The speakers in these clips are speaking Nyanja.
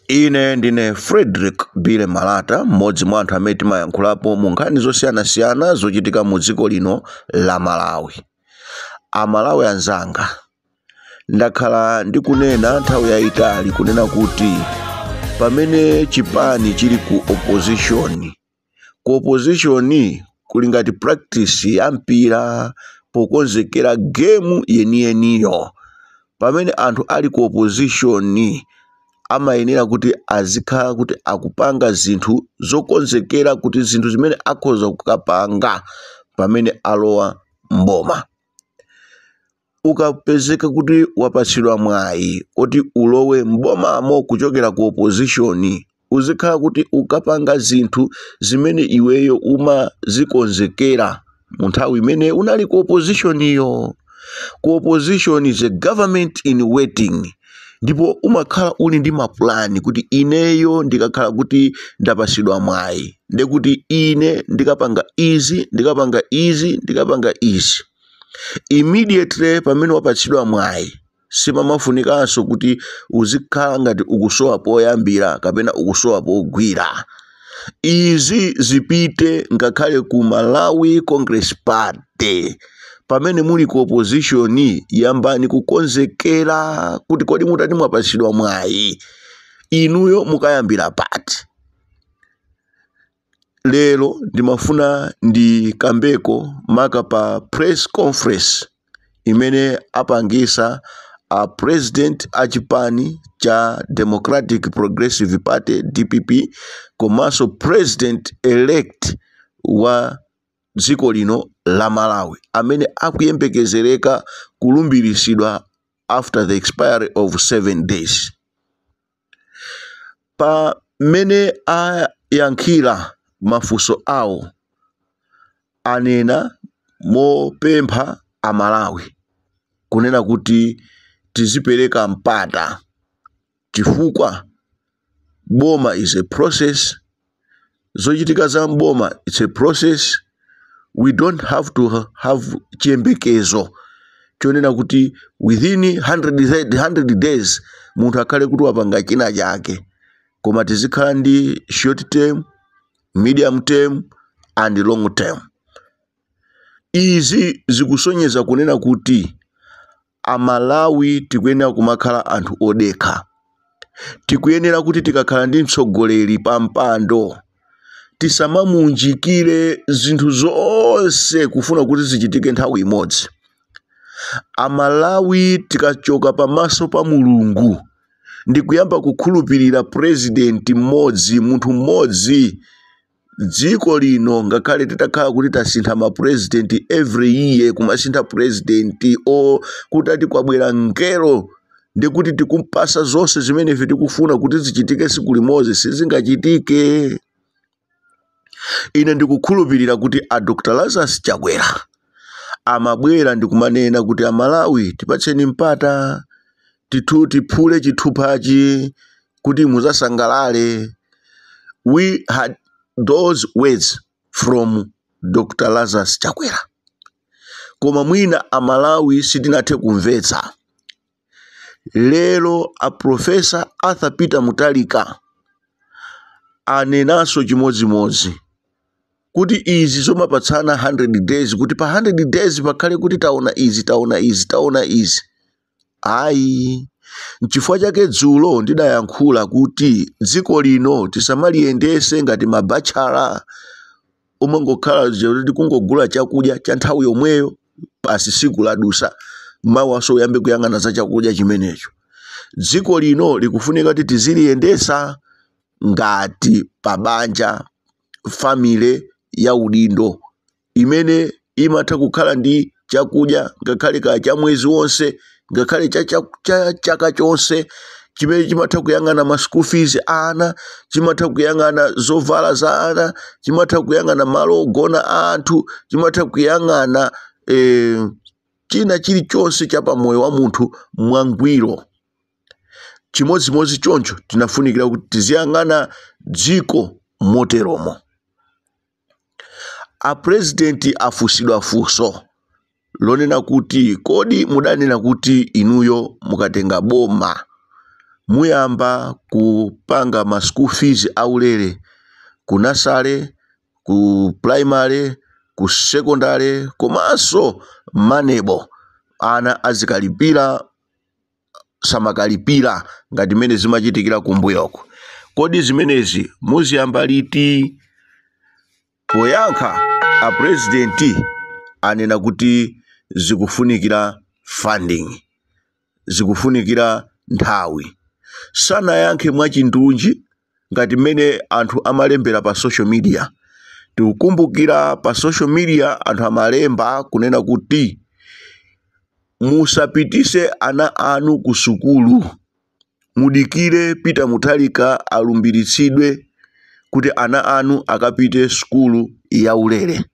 Ine ndine Frederick Bile Malata, mmodzi mwa anthu amene timayankhulapo mu nkhani zosiyanasiyana zochitika mu dziko lino la Malawi. Amalawi anzanga, ndakhala ndikunena nthawi yayitali kunena kuti pamene chipani chili ku opposition, ku opposition kuli ngati practice ya mpira pokonzekera gemu yeniyeniyo. Pamene anthu ali ku opposition, amayenera kuti azikhala kuti akupanga zinthu zokonzekera kuti zinthu zimene akhoza kukapanga pamene alowa mboma. Ukapezeka kuti wapatsidwa mwayi oti ulowe mbomamo kuchokera ku opposition, uzikhala kuti ukapanga zinthu zimene iweyo umazikonzekera mu nthawi imene unali ku opposition iyo. Ku opposition is a government in waiting, ndipo umakhala uli ndi mapulani kuti ineyo ndikakhala kuti ndapasidwa mwayi, ndekuti ine ndikapanga izi, ndikapanga izi, ndikapanga izi. Immediately pamene wapatsidwa mwayi, sipamafunikanso kuti uzikhala ngati ukusowa poyambira kapena ukusowa pogwira. Izi zipite ngakhale ku Malawi Congress Party. Pamene muli ku opposition, yambani kukonzekera kuti kodi mutati mwapatsidwa mwayi, inuyo mukayambira pati? Lero ndimafuna ndikambeko maka pa press conference imene apangisa a president a chipani cha Democratic Progressive Party, DPP, komanso president elect wa dziko lino la Malawi amene akuyembekezereka kulumbiritsidwa after the expiry of 7 days. Pamene ayankhira mafunso awo, anena mopempha Amalawi kunena kuti tizipereka mpata, chifukwa boma is a process, zochitika za mboma, it's a process. We don't have to have chiyembekezo chonena kuti within 100 days munthu akhale kuti wapanga china chake, koma tizikhala ndi short term, medium term and long term. Izi zikusonyeza kunena kuti Amalawi tikuyenera kumakhala anthu odekha. Tikuyenera kuti tikakhala ndi mtsogoleri pa mpando, tisamamunjikire zinthu zonse kufuna kuti zichitike nthawi imodzi. Amalawi, tikachoka pamaso pa Mulungu ndi kuyamba kukhulupirira purezidenti mmodzi, munthu mmodzi, dziko lino, ngakhale titakhala kuti tasintha mapurezidenti every year, kumasintha purezidenti, o kutati kwabwera ngelo ndikuti tikumpasa zonse zimene ife tikufuna kuti zichitike siku limodzi, sizingachitike. Ine ndikukhulupirira kuti a Dr Lazarus Chakwera amabwera ndikumanena kuti, "Amalawi, tipatseni mpata tithu tiphule chithuphachi kuti muzasangalale." We had those words from Dr Lazarus Chakwera, koma mwina Amalawi sitinathe kumvetsa. Lero a Professor Arthur Peter Mutharika anenanso chimodzimodzi kuti izi zomapatsana 100 days, kuti pa 100 days pakhale kuti taona izi, taona izi, taona izi, ayi. Nchifukwa chake dzulo ndidayankhula kuti dziko lino tisamaliyendese ngati mabachala umangokhala kuti kungogula chakudya cha nthawi yomweyo basi, siku ladusa, mawaso uyambe kuyang'ana za chakudya chimenecho. Dziko lino likufunika kuti tiziliyendesa ngati pabanja, family ya udindo imene imatha kukhala ndi chakudya ngakhale ka cha mwezi wonse, ngakhale cha chaka chonse, chimene chimatha kuyang'ana ma school fees a ana, chimatha kuyang'ana zovala za ana, chimatha kuyang'ana malo ogona a anthu, chimatha kuyang'ana china chilichonse cha pamoyo wa munthu mwangwiro. Chimodzimodzi choncho tinafunikira kuti tiziyang'ana dziko moteromo. Apurezidenti afunsidwa funso lonena kuti, kodi mudanena kuti inuyo mukatenga boma Muyamba kupanga ma school fees aulere ku nursery, ku primary, ku secondary, komanso MANEB, ana azikalipira, samakalipira ngati mmene zimachitikira kumbuyoko. Kodi zimenezi muziyamba liti? Poyankha, a president anena kuti zikufunikira funding, zikufunikira nthawi. Sanayankhe mwachindunji ngati mmene anthu amalembera pa social media. Tikukumbukira pa social media anthu amalemba kunena kuti musapitise ana anu ku sukulu, mudikire Peter Mutharika alumbiritsidwe kuti ana anu akapite sukulu yaulere.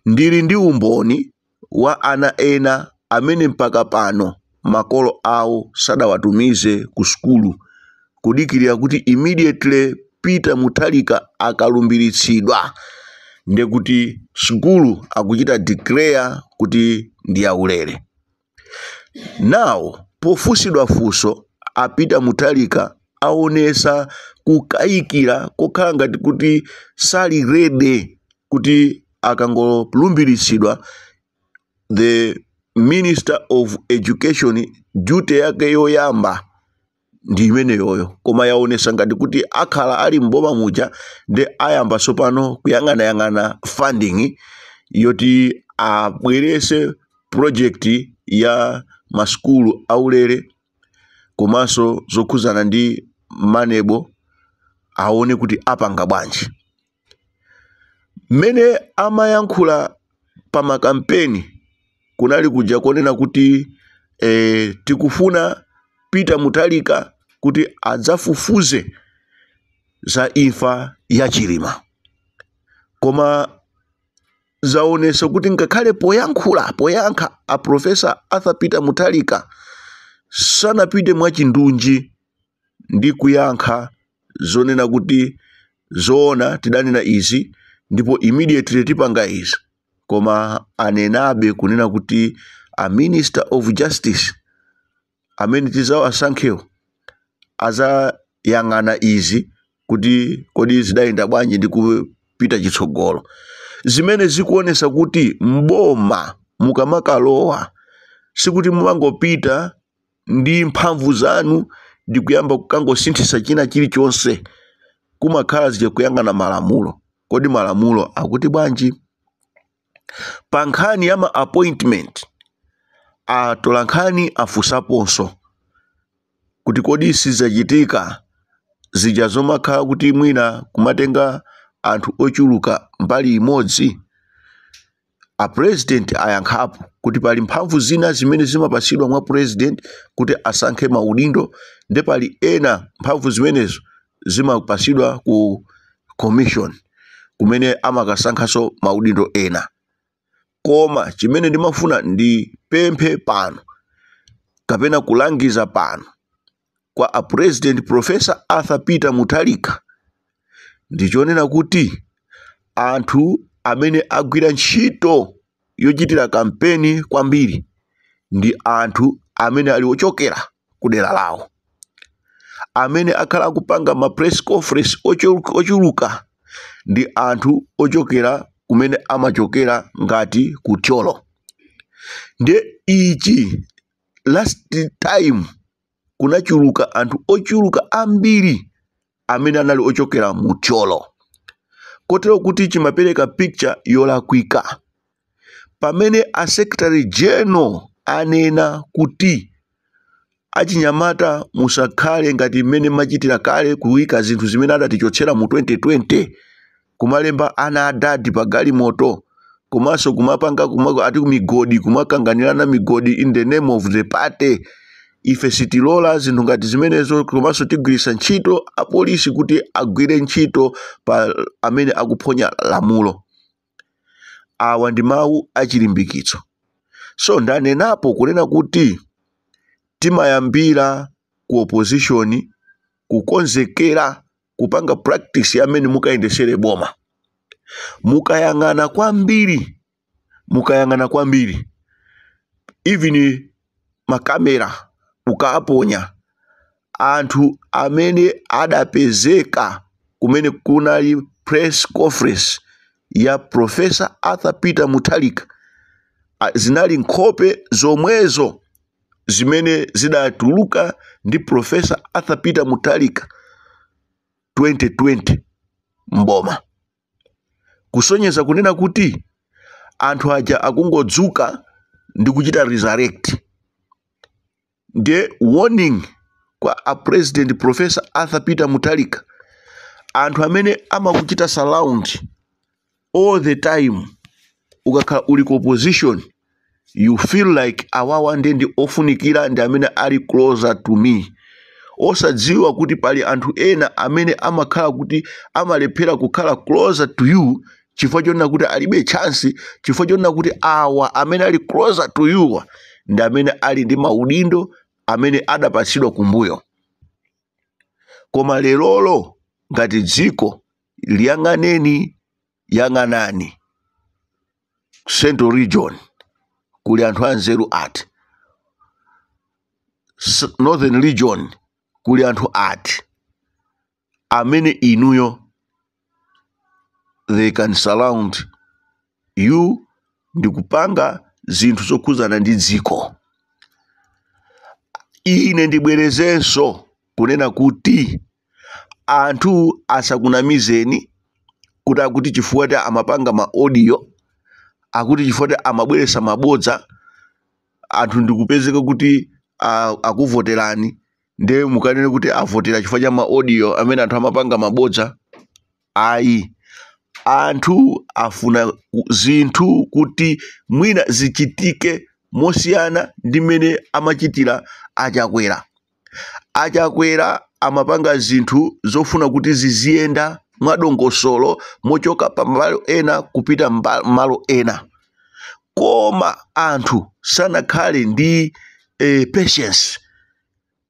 Ndili ndi umboni wa ana ena amene mpaka pano makolo awo sadawatumize ku sukulu, kudikirira kuti immediately Peter Mutharika akalumbiritsidwa, ndekuti sukulu akuchita declare kuti ndi yaulere. Now, pofunsidwa funso, a Peter Mutharika aonesa kukayikira kokhala ngati kuti sali ready kuti akangolumbiritsidwa, the Minister of Education duty yake yoyamba ndi imeneyoyo. Koma yaonesa ngati kuti akhala ali mboma muja ndi ayamba tsopano kuyang'anayang'ana funding yoti abwerese project ya masukulu aulere, komanso zokhuzana ndi MANEB, aone kuti apanga bwanji. Mmene amayankhula pa makampeni kunali kuja konena kuti tikufuna Peter Mutharika kuti adzafufuze za imfa ya Chilima. Koma zaonesa kuti ngakhale poyankhula, poyankha, a Professor Arthur Peter Mutharika sanapite mwachindunji ndi kuyankha zonena kuti zoona tidanena izi ndipo immediately tipanga izi, koma anenabe kunena kuti a Minister of Justice amene tizawasankhewo azayang'ana izi kuti kodi zidayenda bwanji ndi kupita chitsogolo, zimene zikuonesa kuti mboma mukamakalowa sikuti mumangopita ndi mphamvu zanu ndi kuyamba kukangosinthisa china chilichonse. Kumakhala zija kuyang'ana malamulo, kodi malamulo akuti bwanji? Pa nkhani ya ma appointment, atolankhani afunsaponso kuti kodi sizachitika zija zomakhala kuti mwina kumatenga anthu ochuluka mbali imodzi? A president ayankhapo kuti pali mphamvu zina zimene zimapatsidwa mwa president kuti asankhe maudindo, ndi pali ena mphamvu zimenezo zimapatsidwa ku commission kumene amakasankhanso maudindo ena. Koma chimene ndimafuna ndipemphe pano kapena kulangiza pano kwa a President Professor Arthur Peter Mutharika ndichonena kuti anthu amene agwira ntchito yochitira kampeni kwambiri ndi anthu amene ali ochokera ku dera lawo, amene akhala akupanga ma press conference ochuluka ndi anthu ochokera kumene amachokera ngati ku Thyolo. Ndiye ichi last time kunachuluka anthu ochuluka ambiri amene anali ochokera mu Thyolo, kotero kuti chimapereka picture yolakwika. Pamene a Secretary General anena kuti achinyamata musakhale ngati mmene machitira kale kuyika zinthu zimene adatichotsera mu 2020, kumalemba ana adadi pa galimoto, komanso kumapanga ati migodi, kumakanganirana migodi in the name of the party, ife sitilola zinthu ngati zimenezo, komanso tigwiritsa ntchito apolisi kuti agwire ntchito pa amene akuphonya lamulo. Awa ndi mawu achilimbikitso. So ndanenapo kunena kuti timayambira ku opposition kukonzekera kupanga practice amene mukayendesere boma. Mukayang'ana kwambiri, mukayang'ana kwambiri, even makamera ukaponya Anthu amene adapezeka kumene kunali press conference ya Professor Arthur Peter Mutharika, zinali nkhope zomwezo zimene zidatuluka ndi Professor Arthur Peter Mutharika 2020 mboma, kusonyeza kunena kuti anthu aja akungodzuka ndi kuchita resurrect. Ndiye warning kwa a President Professor Arthur Peter Mutharika: anthu amene amakuchita surround all the time ukakhala uli ku opposition, you feel like awawa ndiye ndi ofunikira, ndi amene ali closer to me, osadziwa kuti pali anthu ena amene amakhala kuti amalephera kukhala closer to you chifukwa chonena kuti alibe chance, chifukwa chonena kuti awa amene ali closer to you ndi amene ali ndi maudindo amene adapatsidwa kumbuyo. Koma lerolo ngati dziko, liyang'aneni, yang'anani Central Region, kuli anthu anzeru ati? Northern Region kuli anthu ati amene inuyo they can surround you ndi kupanga zinthu zokhuzana ndi dziko? Ine ndibwerezenso kunena kuti anthu asakunamizeni kuti akuti chifukwa ti amapanga ma audio, akuti chifukwa ti amabweresa mabodza, anthu ndikupezeka kuti akuvoterani. Ndiye mukanene kuti avotera chifukwa cha ma audio amene anthu amapanga mabodza? Ayi, anthu afuna zinthu kuti mwina zichitike mosiyana ndi mmene amachitira Achakwera. Achakwera amapanga zinthu zofuna kuti ziziyenda mwadongosolo, mochoka pa malo ena kupita malo ena, koma anthu sanakhale ndi patience,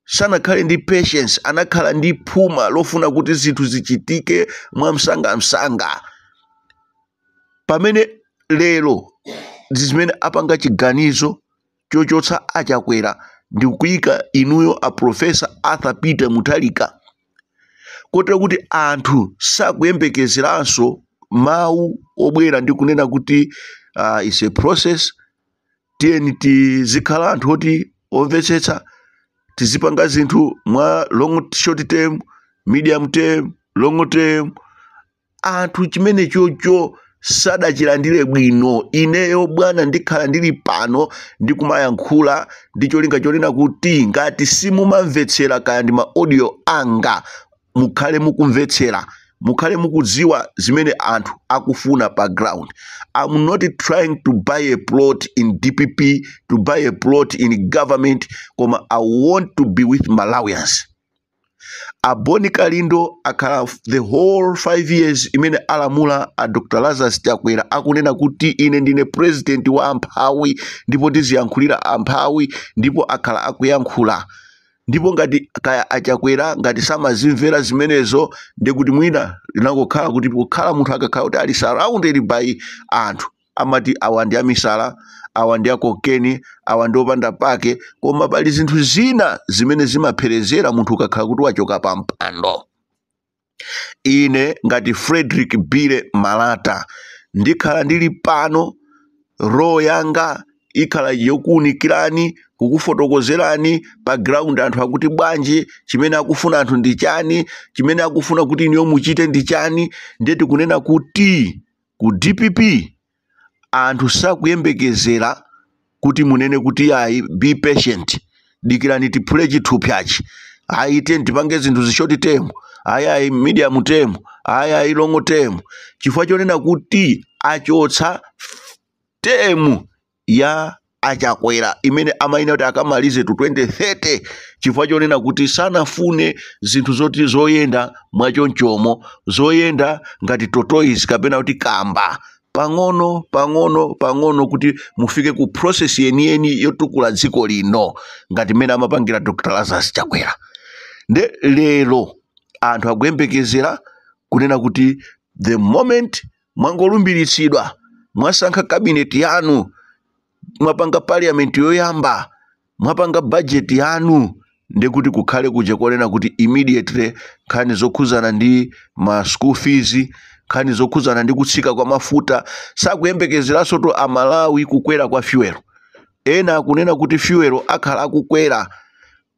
sanakhale ndi patience, anakhala ndi phuma lofuna kuti zinthu zichitike mwamsangamsanga. Pamene lero zimene apanga chiganizo chochotsa Achakwera ndi kuyika inuyo a Professor Arthur Peter Mutharika, kotero kuti anthu sakuyembekezeranso mawu obwera ndi kunena kuti it's a process, tiyeni tizikhala anthu oti omvetsetsa, tizipanga zinthu mwa long, short term, medium term, long term. Anthu chimene chocho sadachilandire bwino. Ineyo bwana ndikhala ndili pano ndikumayankhula ndi cholinga chonena kuti ngati simumamvetsera kaya ndi ma audio anga, mukhale mukumvetsera, mukhale mukudziwa zimene anthu akufuna pa ground. I'm not trying to buy a plot in DPP, to buy a plot in government, koma I want to be with Malawians. Aboni Kalindo akhala the whole 5 years imene alamula a Dr Lazarus Chakwera akunena kuti ine ndine president wa amphawi ndipo ndiziyankhulira amphawi, ndipo akhala akuyankhula. Ndipo ngati kaya Achakwera ngati samazimvera zimenezo, ndikuti mwina linangokhala kuti kukhala munthu akakhala kuti ali surrounded by anthu amati awa ndi amisala, awa ndi akokeni, awa ndi opanda pake. Koma pali zinthu zina zimene zimapherezera munthu ukakhala kuti wachoka pa mpando. Ine ngati Frederick Bile Malata ndikhala ndili pano, role yanga ikhala yokuwunikirani, kukufotokozerani pa ground anthu akuti bwanji, chimene akufuna anthu ndi chani, chimene akufuna kuti inuyo muchite ndi chani. Ndiye tikunena kuti ku DPP anthu sakuyembekezera kuti munene kuti ayi, be patient, dikirani tiphule chithupsachi, ayi, tiye tipange zinthu zi short term, ayi, ayi, medium term, ayi, ayi, long term, chifukwa chonena kuti achotsa term ya Achakwera imene amayina kuti akamalize to 2030, chifukwa chonena kuti sanafune zinthu zoti zoyenda mwachonchomo, zoyenda ngati tortoise kapena kuti kamba, pang'ono pang'ono pang'ono kuti mufike ku process yeniyeni yotukula dziko lino ngati mmene amapangira Dr Lazarus Chakwera. Nde lero anthu akuyembekezera kunena kuti the moment mwangolumbiritsidwa, mwasankha cabinet yanu, mwapanga parliament yoyamba, mwapanga budget yanu. Ndikuti kukhale kuja konena kuti immediately nkhani zokhuzana ndi ma school fees, nkhani zokhuzana ndi kutsika kwa mafuta. Sakuyembekezeranso to Amalawi kukwera kwa fuel. Ena akunena kuti fuel akhala akukwera,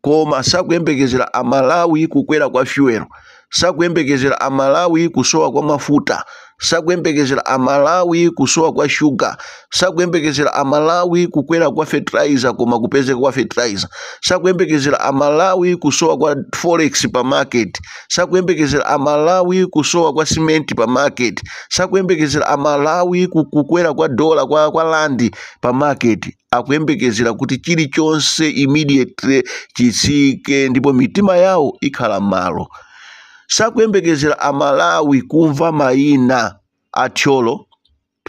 koma sakuyembekezera Amalawi kukwera kwa fuel, sakuyembekezera Amalawi kusowa kwa mafuta, sakuyembekezera Amalawi kusowa kwa shuga, sakuyembekezera Amalawi kukwera kwa fertilizer koma kupezeka kwa fertilizer, sakuyembekezera Amalawi kusowa kwa forex pa market, sakuyembekezera Amalawi kusowa kwa cement pa market, sakuyembekezera Amalawi kukwera kwa dola kwa rand pa market. Akuyembekezera kuti chilichonse immediately chitsike ndipo mitima yawo ikhala m'malo. Sakuyembekezera Amalawi kumva mayina a Thyolo,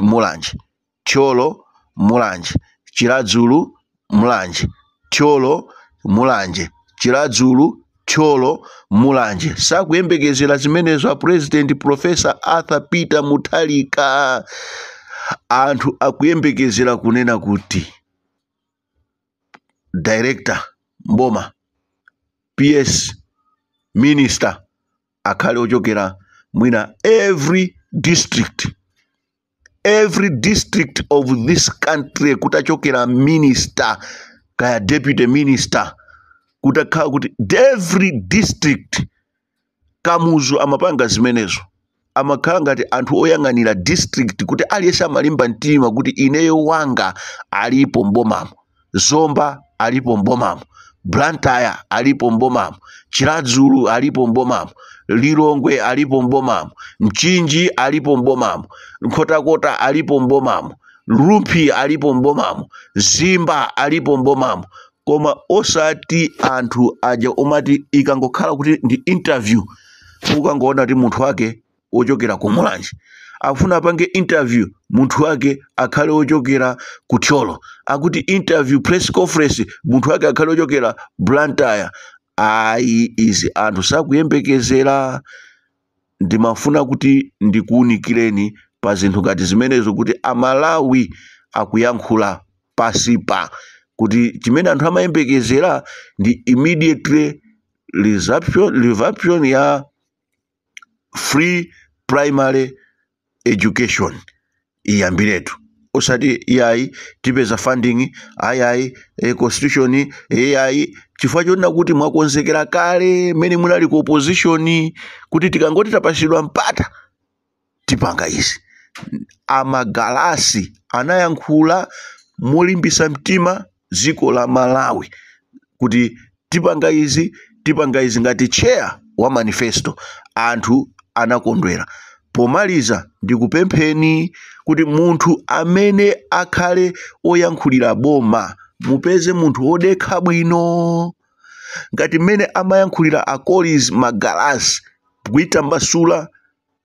Mulanje, Thyolo, Mulanje, Chiradzulu, Mulanje, Thyolo, Mulanje, Chiradzulu, Thyolo, Mulanje. Sakuyembekezera zimenezo a President Professor Arthur Peter Mutharika. Anthu akuyembekezera kunena kuti director mboma, PS, minister akhale ochokera mwina every district, every district of this country, kutachokera minister kaya deputy minister, kutakhala kuti every district. Kamuzu amapanga zimenezo, amakhala ngati anthu oyang'anira district, kuti aliyense amalimba mtima kuti ineyo wanga alipo mbomamo, Zomba alipo mbomamo, Blantyre alipo mbomamo, Chiradzulu alipo mbomamo, Lilongwe alipo mbomamo, Mchinji alipo mbomamo, Nkhotakota alipo mbomamo, Rumphi alipo mbomamo, Zimba alipo mbomamo. Koma osati anthu aja omati ikangokhala kuti ndi interview, ukangoona kuti munthu wake wochokera ku Mulanje afuna apange interview, munthu wake akhale wochokera ku Thyolo, akuti interview, press conference, munthu wake akhale wochokera Blantyre. Ayi, izi anthu sakuyembekezera. Ndimafuna kuti ndikuwunikireni pa zinthu ngati zimenezo, kuti Amalawi akuyankhula pasipa kuti chimene anthu amayembekezera ndi immediately resumption ya free primary education iyambiretu, osati iyayi tipeza funding, ayayi constitution iyayi, chifukwa chonena kuti mwakonzekera kale mmene munali ku opposition kuti tikangoti tapasidwa mpata tipanga izi. Amagalasi anayankhula molimbisa mtima dziko la Malawi kuti tipanga izi, tipanga izi ngati chair wa manifesto. Anthu anakondwera. Pomaliza, ndikupempheni kuti munthu amene akhale oyankhulira boma, mupeze munthu wodekha bwino ngati mmene amayankhulira a Collins Magalasi,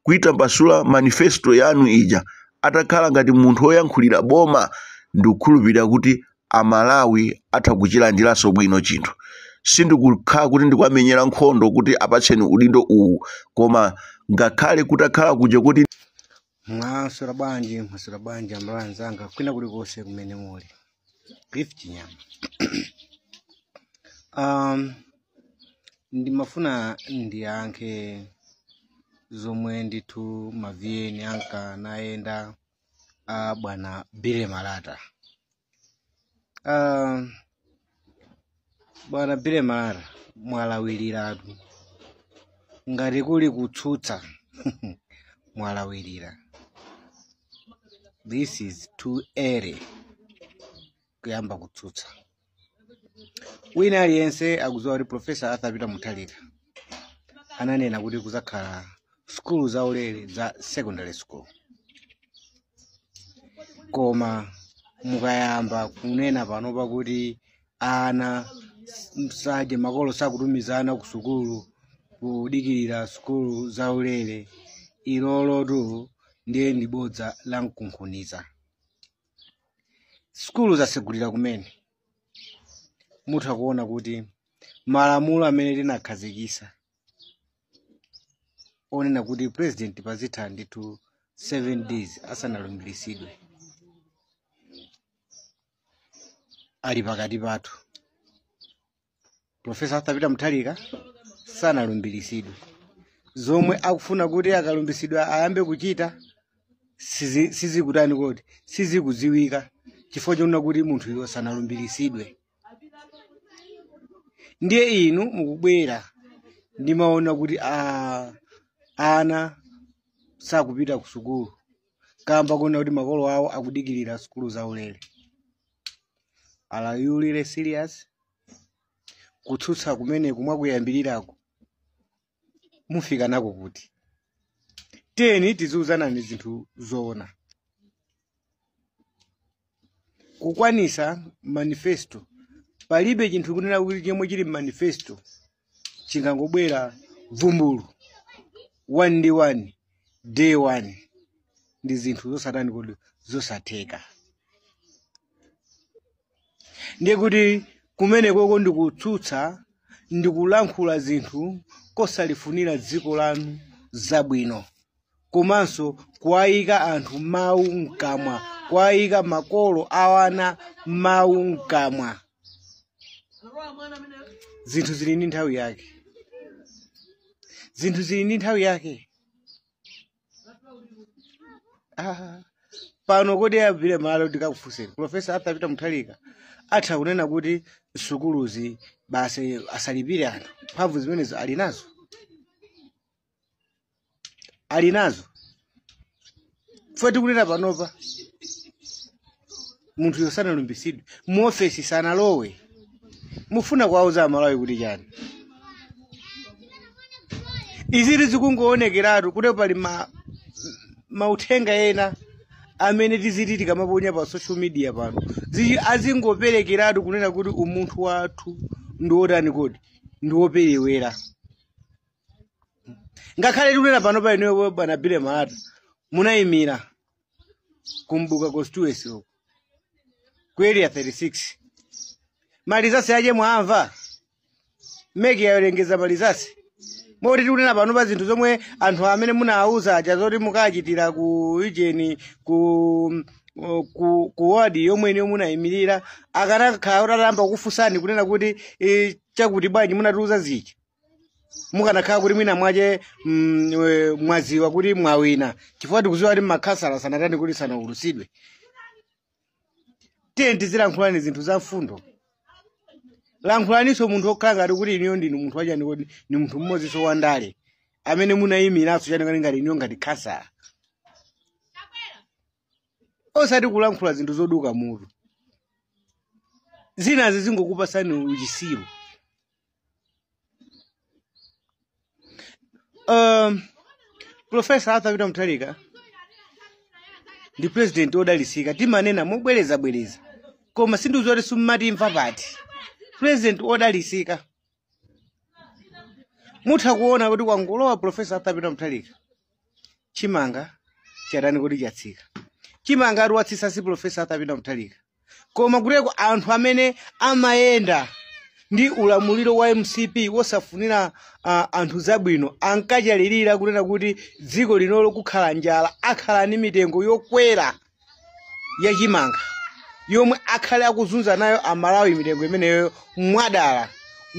kuitambasula manifesto yanu ija. Atakhala ngati munthu woyankhulira boma, ndikukhulupirira kuti Amalawi atha kuchilandiranso bwino chinthu. Sindikukhala kuti ndikuwamenyera nkhondo kuti apatseni udindo uwu, koma ngakhale kutakhala kuja kuti Mwaswera bwanji? Mwaswera bwanji amalawi anzanga kwina kulikonse kumene muli? Cliff Chinyama. Ndimafuna ndiyankhe zomwe ndithu ma VN anka nayenda a bwana Billy Malata. Bwana Billy Malata, mwalawiratu. Ngati kuli kutsutsa, mwalawirira. This is too early kuyamba kutsutsa. Wina aliyense akudziwa kuti Professor Arthur Peter Mutharika ananena kuti kuzakhala sukulu zaulere za secondary school, koma mukayamba kunena panopa kuti ana sadye, makolo sakutumiza ana ku sukulu kudikirira sukulu zaulere, ilolotu ndiye ndi bodza la mkunkhuniza. Sukulu zasegulira kumene, mutha kuona kuti malamulo amene tinakhazikisa onena kuti president pazitha ndithu 7 days asanalumbiritsidwe ali pakati pathu. Professor Arthur Peter Mutharika sanalumbiritsidwe. Zomwe akufuna kuti akalumbiritsidwa ayambe kuchita sizikutani kodi, sizikudziwika chifukwa chonena kuti munthuyo sanalumbiritsidwe. Ndiye inu mukubwera ndimaona kuti ana sakupita ku sukulu kamba kuona kuti makolo awo akudikirira sukulu zaulere. Are you really serious? Kutsutsa kumeneku mwakuyambirirako mufika nako kuti? Tiyeni tiziuzanani zinthu zoona. Kukwanisa manifesto, palibe chinthu kunena kuti chomwe chili manifesto chingangobwera vumbulu 1 ndi 1 day 1, ndi zinthu zosatani kodi, zosatheka. Ndiye kuti kumenekoko ndikutsutsa, ndikulankhula zinthu kosalifunira dziko lanu zabwino, komanso kuwayika anthu mawu mkamwa, kuwayika makolo awana mawu mkamwa. Zinthu zili ndi nthawi yake, zinthu zili ndi nthawi yake. Pano kodi abvire malo ndikakufunseni, Professor Arthur Peter Mutharika atha kunena kuti sukuluzi basi asalipire anthu? Mphamvu zimenezo ali nazo, ali nazo. Fwe tikunena panopa munthuyo sanalumbiritsidwe, mu ofesi sanalowe. Mufuna kuwauza Amalawi kuti chani? Iziri zikungoonekeratu kuti pali mauthenga ena amene tiziti tikamaponya pa social media pano azingoperekeratu kunena kuti umunthu wathu ndi wotani kodi, ndi woperewera. Ngakhale tikunena pano pa inuyo bwana Billy Malata munayimira kumbuka constituency uko ku area 36, malizasi aje mwamva meki yalengeza malizasi moti tikunena pano pa zinthu zomwe anthu amene munawauza aja zoti mukachitira ku ijeni ku wadi yomwe iniyo munayimirira, akanakhala kuti atayamba kukufunsani kunena kuti chakuti bwanji munatiuza zichi, mukanakhala kuti mwina mwache mwaziwa kuti mwawina, chifukwa tikuziwa kuti makhasala sanatani kuti sanaulutsidwe. Tiye tizilankhulani zinthu za mfundo. Lankhulaninso munthu wokhala ngati kuti iniyo ndinu munthu wachani kodi, ni munthu mmodzinso wandale amene munayimiranso chani ngati iniyo ngati khasala, osati kulankhula zinthu zoduka mutu zinazi zingokupasani uchisiru. Professor Arthur Peter Mutharika ndi president wodalitsika, timanena mobwerezabwereza, koma sindiuza kuti simmatimva pati. President wodalitsika, mutha kuona kuti kwangolowa Professor Arthur Peter Mutharika chimanga chatani kuti chatsika. Chimanga ati watsitsa si Professor Arthur Peter Mutharika, koma kuteko anthu amene amayenda ndi ulamuliro wa MCP wosafunira anthu zabwino ankachalirira kunena kuti dziko linolo kukhala njala, akhala ndi mitengo yokwera ya chimanga yomwe akhale akuzunza nayo Amalawi mitengo imeneyo mwadala.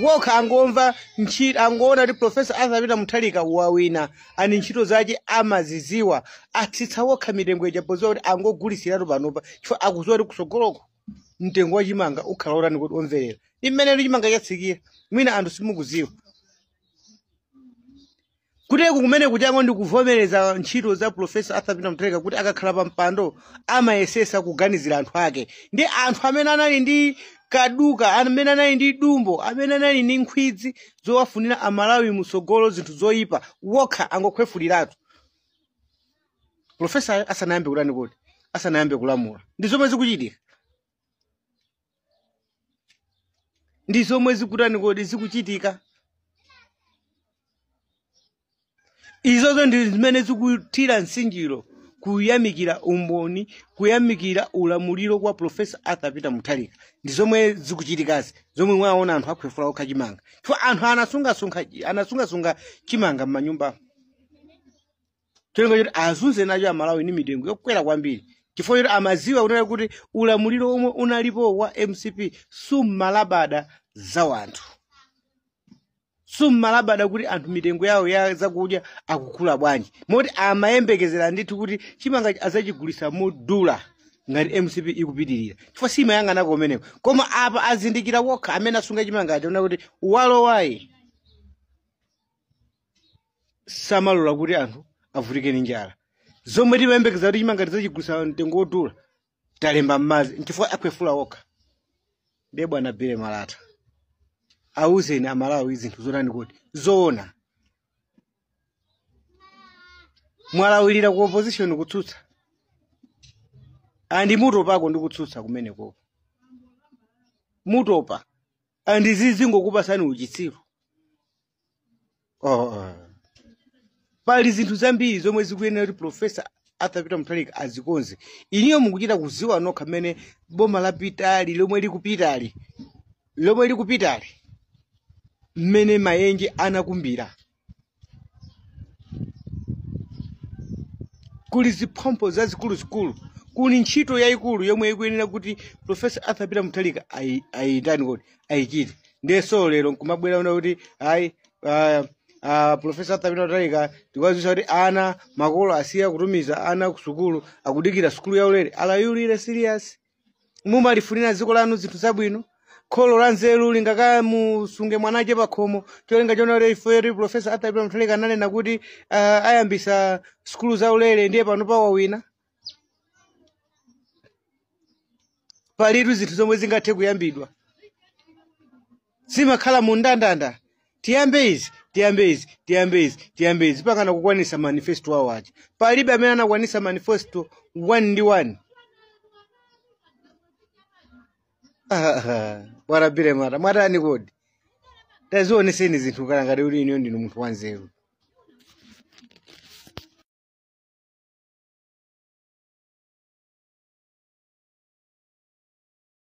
Wokha angomva ntchito, angoona kuti Professor Arthur Peter Mutharika wawina, ani ntchito zake amaziziwa, atsitsa wokha mitengo ija poziwa kuti angogulisiratu panopa, chifukwa akuziwa kuti kusogoloko mtengo wa chimanga ukhala otani kuti omverera. Imene chimanga chatsikira mwina anthu simukuziwa. Kuteko kumene kuchango ndi kuvomereza ntchito za Professor Arthur Peter Mutharika kuti akakhala pa mpando amayesesa kuganizira anthu ake, ndi anthu amene anali ndi kaduka, amene anali ndi dumbo, amene anali ndi nkhwidzi zowafunira Amalawi mutsogolo zinthu zoyipa, wokha angokhwefuliratu Professor asanayambe kutani kuti asanayambe kulamula. Ndi zomwe zikuchitika, ndi zomwe zikutani kodi zikuchitika. Izozo ndi zimene zikuthira msinjiro kuyamikira umboni, kuyamikira ulamuliro kwa Professor Arthur Peter Mutharika. Ndi zomwe zikuchitikazi, zomwe mwaona anthu akhwefula okha chimanga, chifukwa anthu anasungasunga chimanga m'manyumba cholinga choti azunze nacho Amalawi ndi mitengo yokwera kwambiri, chifukwa choti amaziwa kunena kuti ulamuliro omwe unalipo wa MCP summalabada za wanthu. Summalabada kuti anthu mitengo yawo ya zakudya akukula bwanji, moti amayembekezera ndithu kuti chimanga azachigulisa modula ngati MCP ikupitirira, chifukwa simayang'ana kumeneko. Koma apa azindikira wokha amene asunga chimanga achaona kuti walowayi samalola kuti anthu avutike ndi njala. Zomwe timayembekeza kuti chimanga tidzachigulisa mtengo wodula talemba m'madzi, nchifukwa akhwefula wokha. Ndiye bwana Billy Malata, awuzeni Amalawi zinthu zotani kuti zoona. Mwalawirira ku opposition kutsutsa, andi mutopako ndi kutsutsa kumeneko, mutopa andi zizingokupasani uchitsiru. Oh. Pali zinthu zambiri zomwe zikuyenera kuti Professor Arthur Peter Mutharika azikonze. Iniyo mukuchita kuziwa nokha mmene boma lapitali lomwe likupitali, lomwe likupitali, mmene mayenje anakumbira. Kuli ziphompho zazikuluzikulu, kuli ntchito yayikulu yomwe ikuyenera kuti Professor Arthur Peter Mutharika ayitani kuti ayichite. Ndiye lero nkumabwera una kuti ayi, Professor Arthur Peter Mutharika tikuwadziwitsa kuti ana makolo asiya kutumiza ana ku sukulu, akudikira sukulu yaulere. Alayulire serious, mumalifunira dziko lanu zinthu zabwino. Kholo la nzeru lingakamusunge mwanache pakhomo cholinga chona kuti ife Professor Arthur Peter Mutharika ananena kuti ayambisa sukulu zaulere, ndiye pano pawawina. Palitu zinthu zomwe zingathe kuyambidwa, zimakhala mu ndandanda. Tiyambe izi, tiyambe izi, tiyambe izi, tiyambe izi, pakana kukwanisa manifesto awo aja. Palibe amene anakwanisa manifesto 1 ndi 1. Bwana Billy Malata, mwatani kodi? Tazioneseni zinthu kala ngati kuti iniyo ndinu munthu wanzeru.